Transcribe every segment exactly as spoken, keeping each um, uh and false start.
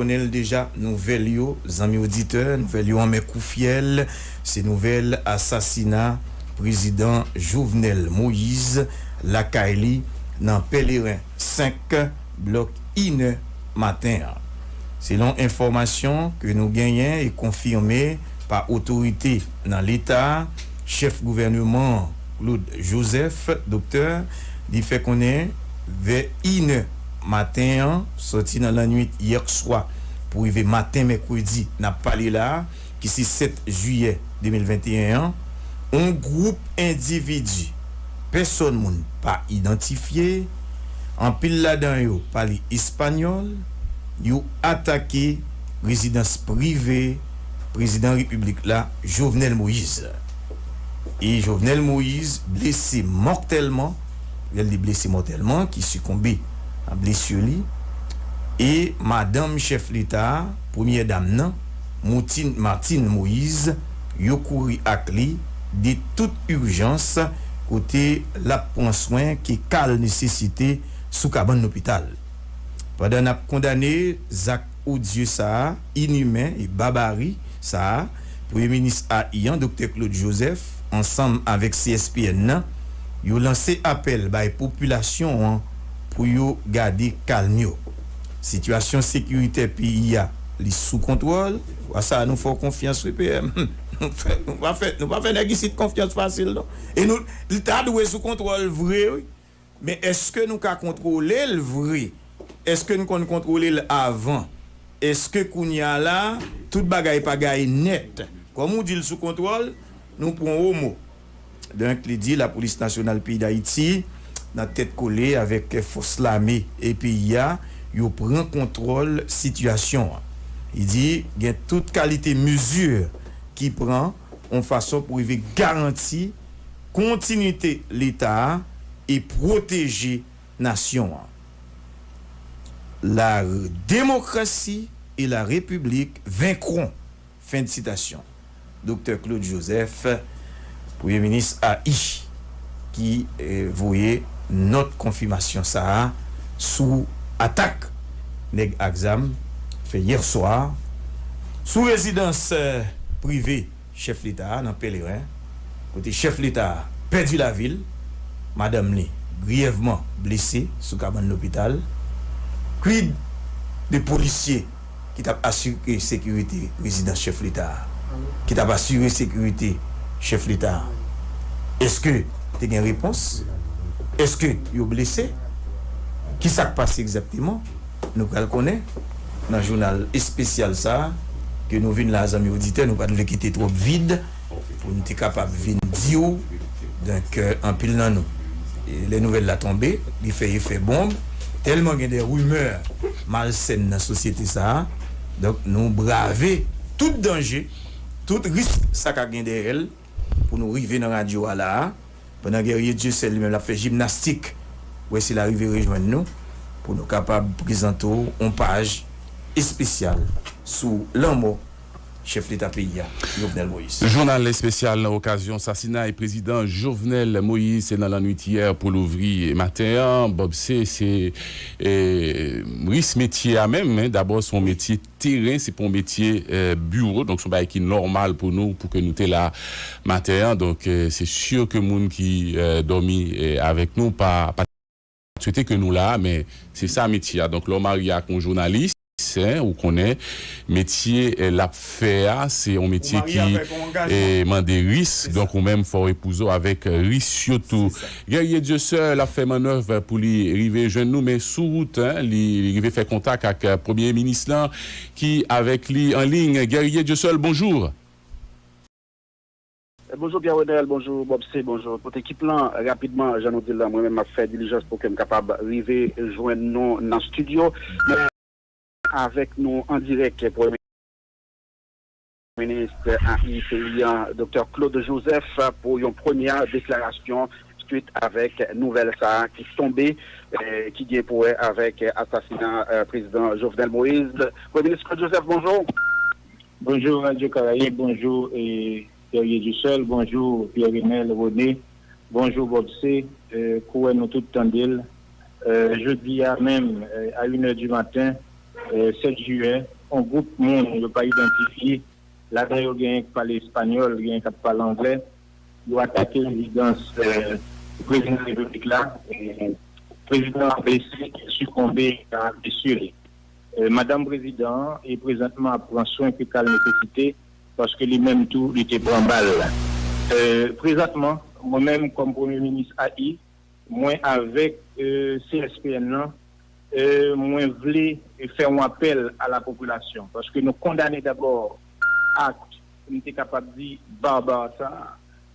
konnen l deja, nouvèl yo, zanmi oditè, nouvèl yo anmè kou fyèl, se nouvèl asasina prezidan Jovenel Moïse lakay li nan Pèleren senk, blòk inè maten an. Selon enfòmasyon ke nou genyen e konfime pa otorite nan Leta, chèf gouvèneman an, Claude Joseph, doktè, li fè konnen vè inè maten an, sòti nan lannwit yèswa pou rive maten mèkredi n ap pale la a, ki se sèt jiyè de mil venteyen an, yon gwoup endividi, pèsòn moun pa idantifye, anpil ladan yo pale espanyòl, yo atake rezidans prive prezidan repiblik la, Jovenel Moïse. E Jovenel Moïse blese mòtèlman, lè l di blese mòtèlman, ki sikonbe a blesi li, e madanm chèf Leta a, premyè dam nan, Moutin, Martine Moïse, yo kouri ak li de tout ijans kote l ap pran swen ke ka l nesesite sou kabann lopital. Pandan n ap kondane zak odye sa a, inimen e babari sa a, Premye Minis A I an, Doktè Claude Joseph, ansanm avèk C S P N nan, yo lanse apèl bay popilasyon an pou yo gade kalm yo. Sitiyasyon sekiritè peyi a, li sou kontwòl. Fwa sa a, nou fè w konfyans, wi, P M. Nou fè, nou pa fè, nou pa fè nèg isit konfyans fasil, non. E nou, li ta dwe sou kontwòl vre, wi. Men èske nou ka kontwole l vre? Èske n konn kontwole l avan? Èske kounye a la, tout bagay pa gaye nèt? Kòm ou di l sou kontwòl, nou pran w o mo. Donk, li di Lapolis Nasyonal peyi Dayiti, nan tèt kole avèk fòs lame e peyi a, yo pran kontwòl sitiyasyon an. Li di gen tout kalite mezi ki pran yon fason pou rive garanti kontinite Leta a e pwoteje nasyon an. La démocratie et la République vaincront. Fen de sitasyon. Doktè Claude Joseph, Premye Minis A I, ki, eh, voye nòt konfimasyon sa a sou atak nèg ak zam fè yè swa sou rezidans, eh, prive chèf Leta a nan Pèleren, kote chèf Leta a pèdi lavi l, madanm li griyèvman blese sou kabann lopital. Quid de polisye ki t ap asire sekirite rezidans chèf Leta a, ki t ap asire sekirite chèf Leta a? Èske te gen repons? Èske yo blese? Ki sa k pase egzakteman? Nou pral konnen nan jounal espesyal sa a ke nou vin la, zanmi oditè, nou pa t vle kite twòp vid pou n te kapab vin di w, donk, euh, anpil nan nou. E lè nouvèl la tonbe, li fè efè bonb, tèlman gen de rimè malsèn nan sosyete sa a, donk nou brave tout danje, tout risk sa ka gen dèyè l, pou nou rive nan radyo a la a, pandan Guerrier Dieuseul li menm l ap fè jimnastik, wè si l a rive rejwenn nou, pou nou kapab prezante w yon paj espesyal sou lanmò chèf Leta peyi a, Jovenel Moïse. Jounal espesyal nan okazyon sasinay prezidan Jovenel Moïse, se nan lannwit yè pou louvri maten an. Bob, se, se, eh, risk metye a menm, hein. Dabò, se yon metye teren, se pa yon metye, eh, biwo. Donk, se yon bagay ki nòmal pou nou, pou ke nou te la maten an. Donk, eh, se si ke moun ki, eh, dòmi, eh, avèk nou pa, pa swete ke nou la, men se sa metye a. Donk, lè w marye ak yon jounalis, hein, ou konnen, metye, eh, l ap fè a, se yon metye ki, eh, mande risk. Donk, ou menm, fò w epouze w avèk, eh, risk yo tou. Guerrier Dieuseul ap fè mannèv pou li rive jwenn nou, men sou wout, hein, li, li rive fè kontak ak, eh, premye minis lan, ki avèk li an liy. Guerrier Dieuseul, bonjou. Bonjou Pierre Renel, bonjou Bob C, bonjou tout ekip lan. Rapidman, jan nou di l lan, mwen menm m ap fè dilijans pou ke m kapab rive jwenn nou nan estidyo. Men avèk nou an dirèk, Premye Minis A I peyi an, Doktè Claude Joseph, pou yon premyè deklarasyon swit avèk nouvèl sa a ki tonbe, eh, ki gen pou wè avèk asasina, eh, prezidan Jovenel Moïse. Premye Minis Claude Joseph, bonjou. Bonjou Radyo Karayib, bonjou, eh, Guerrier Dieuseul, bonjou Pierre Renel René, bonjou Bob C, eh, kouwè nou tout tande l. Eh, jodi a menm, eh, a une heure du matin, eh, sèt jiyè, yon gwoup moun yo pa idantifye, ladan yo genyen k pale espanyòl, genyen k ap pale anglè, yo atake rezidans, eh, prezidan repiblik la, e prezidan an blese, sikonbe a blesi li. Eh, madanm prezidan an, e prezantman ap pran swen ke ka l nesesite, paske li menm tou, li te pran bal. Eh, prezantman, mwen menm kòm premye minis A I, mwen avèk, eh, C S P N nan, eh, mwen vle fè yon apèl a la popilasyon, paske nou kondane dabò ak, m te kapab di, barbar sa,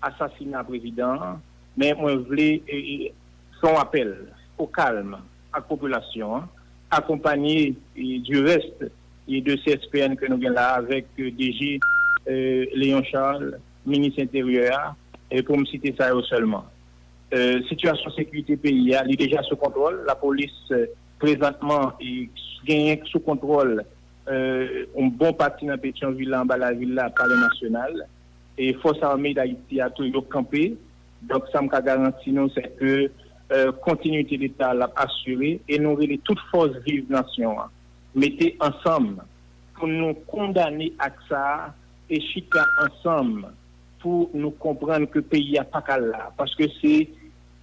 asasina prezidan an, men mwen vle, eh, fè yon apèl o kalm ak popilasyon an, akonpanye, eh, du reste, eh, de C S P N ke nou gen la avèk, eh, D G, eh, Léon Charles, minis enteryè a, eh, pou m site sa yo sèlman. Eh, sitiyasyon sekirite peyi a, li deja sou kontwòl. Lapolis, eh, prezantman, eh, genyen sou kontwòl, eh, yon bon pati nan Petyonvil la, anba lavil la, Palè Nasyonal. E Fòs Ame Dayiti a tou, yo kanpe. Donk, sa m ka garanti nou, se ke, eh, kontinite Leta l ap asire e nou rele tout fòs viv nasyon an mete ansanm pou nou kondane ak sa a e chita ansanm pou nou konprann ke peyi a pa ka la, paske se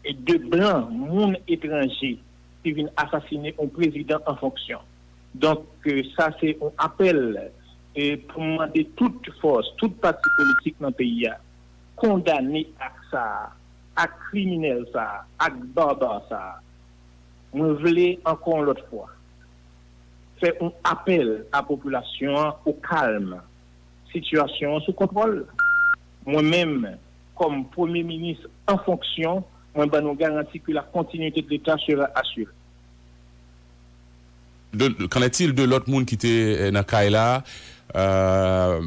de blan, moun etranje, ki vin asasine yon prezidan an fonksyon. Donk, eh, sa se yon apèl, eh, pou mande tout fòs, tout pati politik nan peyi a, kondane ak sa a, ak kriminèl sa a, ak barbar sa a. Mwen vle, ankò yon lòt fwa, fè yon apèl a popilasyon an o kalm. Sitiyasyon an sou kontwòl. Mwen menm, kòm premye minis an fonksyon, mwen ban nou garanti ke la continuité de l'État sera assurée. De, qu'en est-il de lòt moun ki te eh, nan kay la? Euh,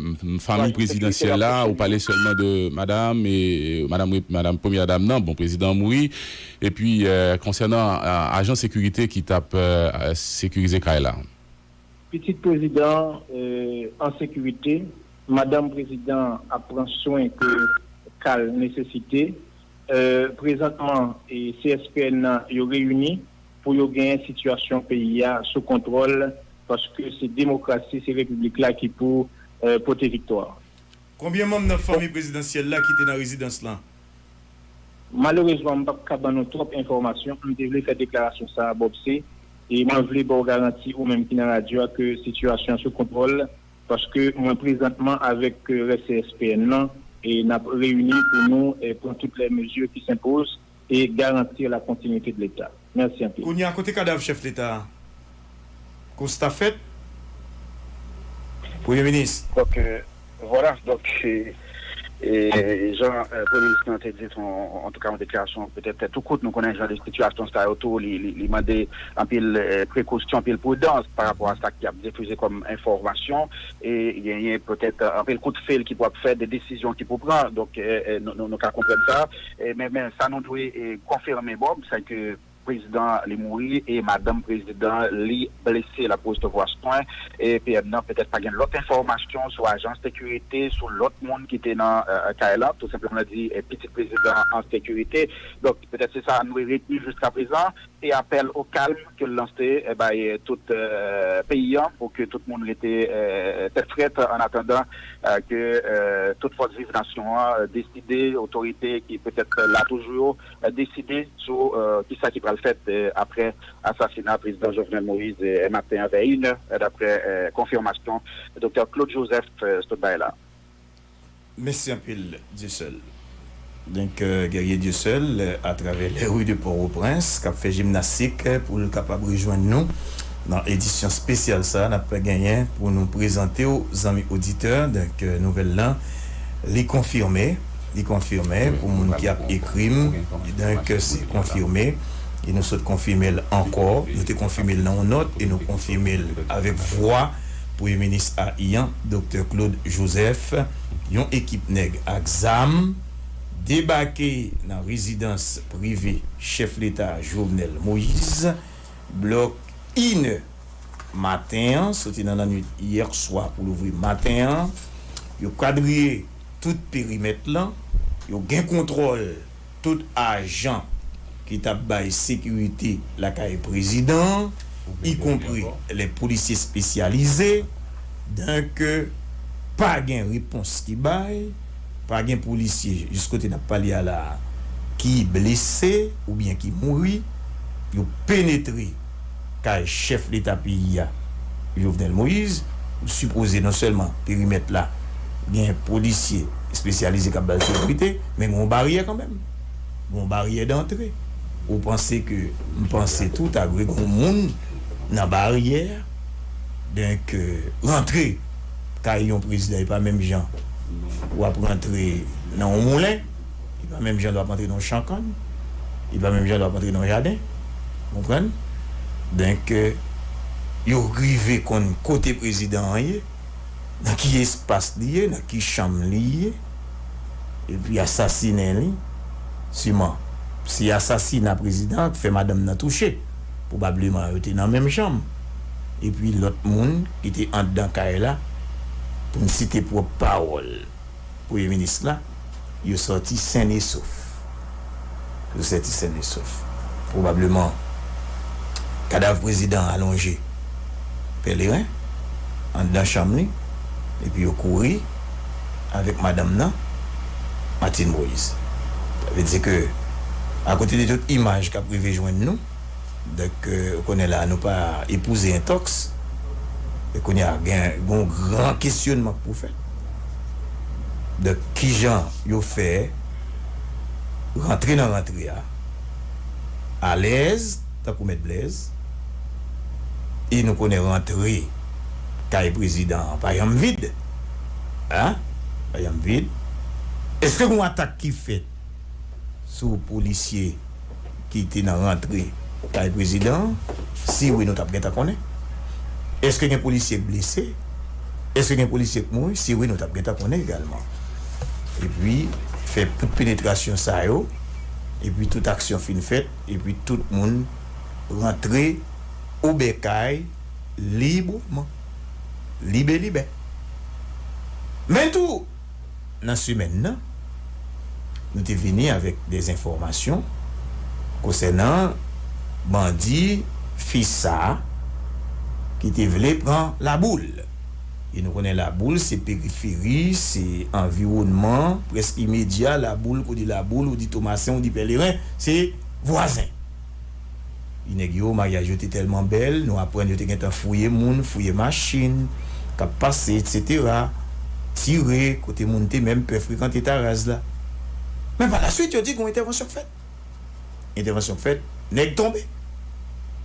fanmi prezidansyèl la, ou pale sèlman de madanm e madanm, madanm premyè dam nan, bon, prezidan an mouri. Epi, euh, konsènan euh, ajan sekirite ki t ap euh, sekirize kay la. Pitit prezidan an, euh, an sekirite, madanm prezidan ap pran swen ke ka l nesesite. Euh, prezantman, e C S P N nan, yo reyini pou yo genyen sitiyasyon peyi a sou kontwòl, paske se demokrasi, se repiblik la ki pou, euh, pote viktwa. Konbyen manm nan fanmi prezidansyèl la ki te nan rezidans lan? Malerezman, m p ap ka ban nou twòp enfòmasyon. M te vle fè deklarasyon sa a, Bob C. E mwen vle ba w garanti, ou menm ki nan radyo a, ke sitiyasyon an sou kontwòl, paske mwen prezantman avèk, euh, rès C S P N nan, e n ap reyini pou nou, eh, pran tout les mesures qui s'imposent et garantir la continuité de l'État. Mèsi anpil. Kounye a, kote kadav chèf Leta a? Konsta fèt? Premye Minis. Donk, euh, vwala, donk, e, e, jan euh, Premye Minis lan te di, se yon, antouka, yon deklarasyon petèt tou kout. Nou konnen jan de sitiyasyon sa yo tou, li, li, li mande anpil euh, prekosyon, anpil pridans pa rapò a sa ki ap difize kòm enfòmasyon. E genyen petèt euh, anpil kout fil ki pou ap fèt, de desizyon ki pou pran. Donk, euh, euh, nou, nou, nou ka konprann sa. E, men, men sa nou dwe e, konfime, Bob, se ke prezidan li mouri e madanm prezidan li blese, l ap resevwa swen. E P M nan petèt pa gen lòt enfòmasyon sou ajan sekirite, sou lòt moun ki te nan euh, kay la, tou senpleman di eh, pitit prezidan an sekirite. Donk, petèt se sa nou dwe retni jiskaprezan, se apèl o kalm ke l lanse eh, bay eh, tout euh, peyi an pou ke tout moun rete euh, tèt frèt an atandan euh, ke euh, tout fòs viv nasyon an euh, deside, otorite ki petèt la toujou yo, deside sou kisa ki pral fèt aprè asasina prezidan Jovenel Moïse maten an vè inè, daprè konfimasyon Doktè Claude Joseph sot bay la. Mèsi anpil, Dieuseul. Donk, Guerrier Dieuseul, atravè les rues de Port-au-Prince, k ap fè jimnastik pou l kapab rejwenn nou nan edisyon espesyal sa a n ap genyen pou nou prezante w, zanmi oditè. Donk, nouvèl lan, li konfime. Li konfime pou moun ki ap ekri m. Donk, se konfime. E nou sot konfime l ankò. Nou te konfime l nan yon nòt e nou konfime l avèk vwa Premye Minis a I an, Doktè Claude Joseph. Yon ekip nèg ak zam debake nan rezidans prive chèf Leta Jovenel Moïse, blòk inè maten an, soti nan lannwit yè swa pou louvri maten an. Yo kadriye tout perimèt lan. Yo gen kontwòl tout ajan ki t ap bay sekirite lakay prezidan an. y konpri lè polisye espesyalize. Donk, pa gen repons ki bay, pa gen polisye, jis kote n ap pale a la a, ki blese oubyen ki mouri. Yo penetre kay chèf leta peyi a, Jovenel Moïse. Ou sipoze non sèlman perimèt la gen polisye espesyalize k ap ba l sekirite, men gen yon baryè kanmenm. Gen yon baryè dantre. Ou panse ke, m panse tou, ta dwe gen yon moun nan baryè a, donk, rantre kay yon prezidan, e pa menm jan w ap rantre nan yon moulen, e pa menm jan w ap rantre nan yon chan kann, e pa menm jan w ap rantre nan yon jaden. Konprann? Donk, yo rive konn kote prezidan an ye, nan ki espas li ye, nan ki chanm li ye, epi asasinen li. Siman, se asasina prezidan an k fè madanm nan touche. Pwobableman, yo te nan menm chanm. Epi lòt moun ki te anndan kay la, pou n site pwòp pawòl premye minis la, yo sòti sen e sof. Yo sòti sen e sof. Pwobableman, kadav prezidan an alonje Pèleren anndan chanm li, epi yo kouri avèk madanm nan, Martine Moïse. Sa vle di ke, akote de tout imaj k ap rive jwenn nou, donk, ou konnen la, nou pa epouze entòks, e kounye a, gen, gen yon gran kesyonman k pou fèt. Donk, kijan yo fè rantre nan rantre a alèz, tankou Mèt Blèz, e nou konnen rantre kay prezidan an pa janm vid. A? Pa janm vid. Èske gen yon atak ki fèt sou polisye ki te nan rantre kay prezidan an? Si wi, nou t ap gentan konnen. Èske gen polisye k blese? Èske gen polisye k mouri? Si wi, nou t ap gentan konnen egalman. Epi, fè tout penetrasyon sa yo, epi tout aksyon fin fèt, epi tout moun rantre obèkay libreman, libelibè. Men tou, nan semèn nan, nou te vini avèk de enfòmasyon konsènan bandi Fisa ki te vle pran Laboul. E nou konnen Laboul se periferi, se anviwònman prèske imedya Laboul. Kou di Laboul, ou di Tomasen, ou di Pèleren, se vwazen. Epi nèg yo, maryaj yo te tèlman bèl, nou aprann yo te gentan fouye moun, fouye machin k ap pase, etsetera. Tire kote moun te menm pè frekante Taraz la. Men pa la swit, yo di gen yon entèvansyon k fèt. Entèvansyon k fèt, nèg tonbe.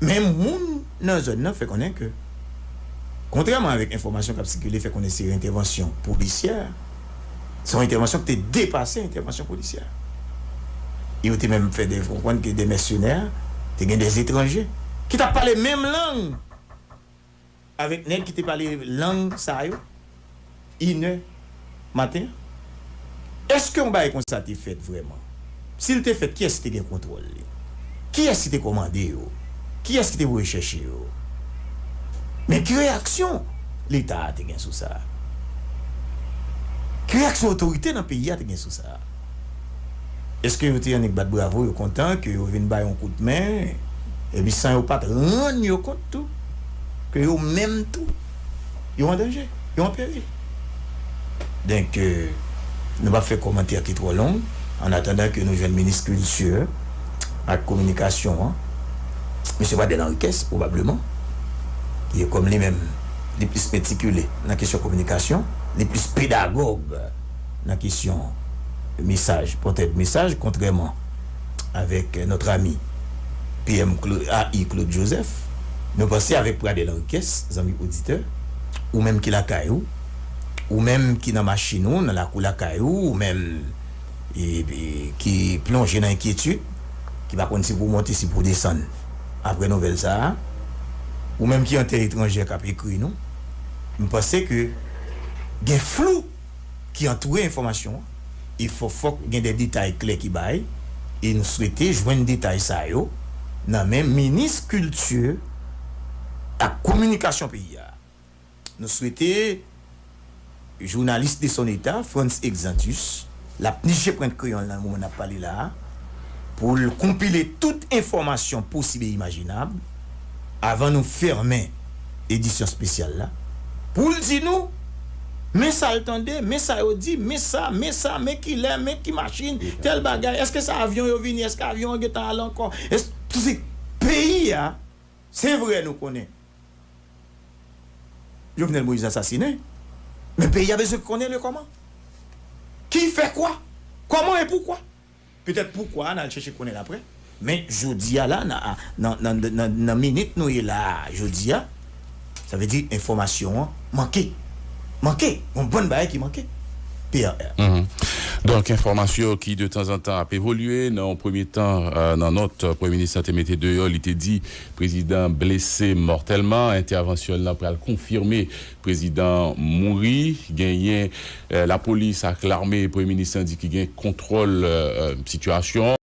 Men moun nan zòn nan fè konnen ke, kontrèman avèk enfòmasyon k ap sikile, fè konnen se yon entèvansyon polisyè, se yon entèvansyon ki te depase entèvansyon polisyè. E yo te menm fè de, konprann ke de mèsenè, te gen de etranje ki t ap pale menm lang avèk nèg ki te pale lang sa yo, inè maten an. Èske yon bagay konsa te fèt vrèman? Si l te fèt, kiyès ki te gen kontwòl li? Kiyès ki te kòmande yo? Kiyès ki te voye chèche yo? Men ki reyaksyon Leta a te gen sou sa? Ki reyaksyon otorite nan peyi a te gen sou sa? Èske yo te annik bat bravo, yo kontan ke yo vin bay yon kout men, epi san yo pa t rann yo kont tou ke yo menm tou, yo an danje, yo an peril? Donk, nou p ap fè kòmantè ki twò long, an atandan ke nou jwenn minis kilti ak kominikasyon an, mesye Pradel Henriquez, pwobableman, ki kòm li menm, li plis metikile nan kesyon kominikasyon, li plis pedagòg nan kesyon mesaj, pòtè de mesaj, kontrèman avèk notre ami P M Cla-, A I Claude Joseph, nou panse avèk Pradel Henriquez, zanmi oditè, ou menm ki lakay ou, ou menm ki nan machin ou, nan lakou lakay ou, ou menm, e, e, ki plonje nan enkyetid, ki pa konn si pou w monte, si pou w desann. Apre nouvèl sa a, ou menm ki an tè etranjè k ap ekri nou, m panse ke gen flou ki antoure enfòmasyon an, e fò, fòk gen de detay klè ki bay, e nou swete jwenn detay sa yo nan men minis kilti ak kominikasyon peyi a. Nou swete jounalis de son eta, Frantz Exantus, l ap niche pwent kreyon l nan moman n ap pale la a, pou l konpile tout enfòmasyon posib e imajinab, Avan nou fèmen edisyon espesyal la, pou l di nou, men sa l tande, men sa yo di, men sa, men sa, men kilè, men ki machin, tèl bagay, èske se avyon yo vini, èske avyon an gentan ale ankò? Èske, se peyi a, se vre nou konnen Jovenel Moïse asasinen, men peyi a bezwen konnen le kòman. Ki fè kwa? Kòman e poukwa? Petèt poukwa a n al chèche konnen l apre. Men jodi a la, nan, nan, nan, nan, nan minit nou ye la a, jodi a, sa vle di enfòmasyon an manke. Manke. Yon bann bagay ki manke. P R R. Mhm. Donk, enfòmasyon ki de tanzantan ap evolye. Nan yon premye tan, euh, nan nòt, euh, Premye Minis lan te mete deyò, li te di prezidan blese mòtèlman. Entèvansyon l lan pral konfime prezidan mouri. Genyen, euh, lapolis ak lame, Premye Minis lan di ki gen kontwòl, euh, euh, sitiyasyon an.